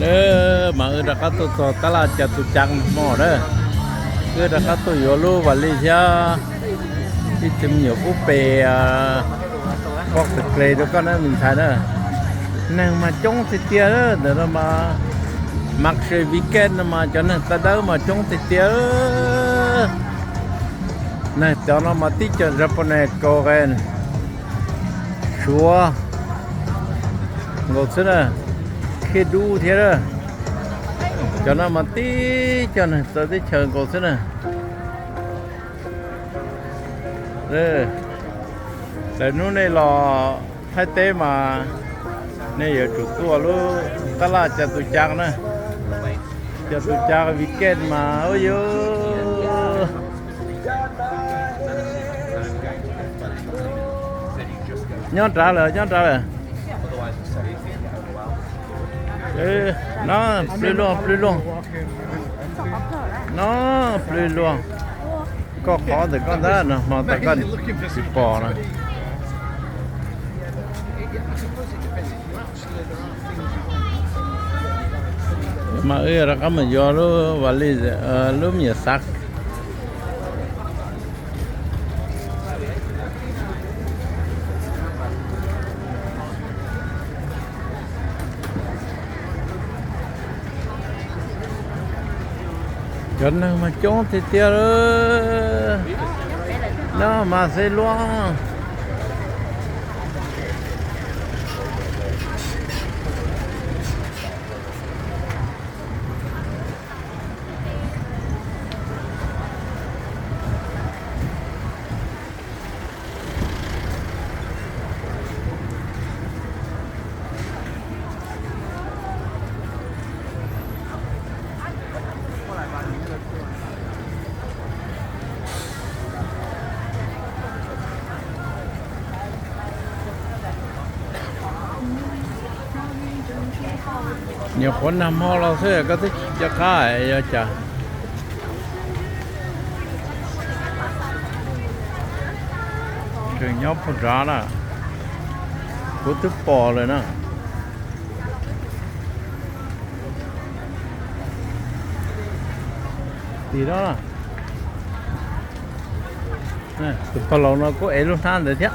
Lawm mas wb rov qab tuaj txog tab laj Catucang hmo na. Wb rov qab tuaj yuav lub vas lis thiab ib tug me nyuam kub pes pob kws kles rau koj na me ntxhais na. Neeg mas coob tiag tiag ntawm no mas, mas se weekend no mas cov neeg tawv dawb mas coob tiag tiag. Neeg cov no mas tib co Japanese, Korean, Suav nkaus xwb na, Khiav Dub thiab. Cov no mas tib co neeg txawv teb chaws nkaus xwb na. Lawv hnub nej los Thaib teb mas nej yuav tsum tuaj lub tab laj Catucang na. Catucang weekend mas ub yuv. Nyob nrad lawm, nyob nrad lawm. No, plwg luaj, plwg luaj. No, plwg luaj. Koj qhov ntawm koj ntag no hmo tag koj tsis pom na. Mas wb rov qab mus yuav lub vas lis, lub me nyuam xav. Cov neeg mas coob tiag tiag lawm. No mas xeb luaj. Nyuam qhuav nag hmo los xwb koj twb cov qab yog cas. Tseem nyob puag nrad na, kuv twb pom lawm na. Tim no, tus pog laus no kuj ev lub hnab ntawd thiab.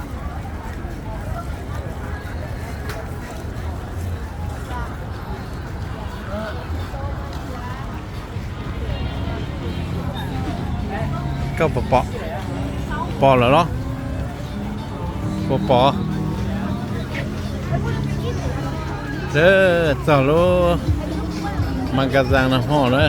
Koj puas pom? Pom lawm los? Puas pom? Txog lub Magazine no hmo na.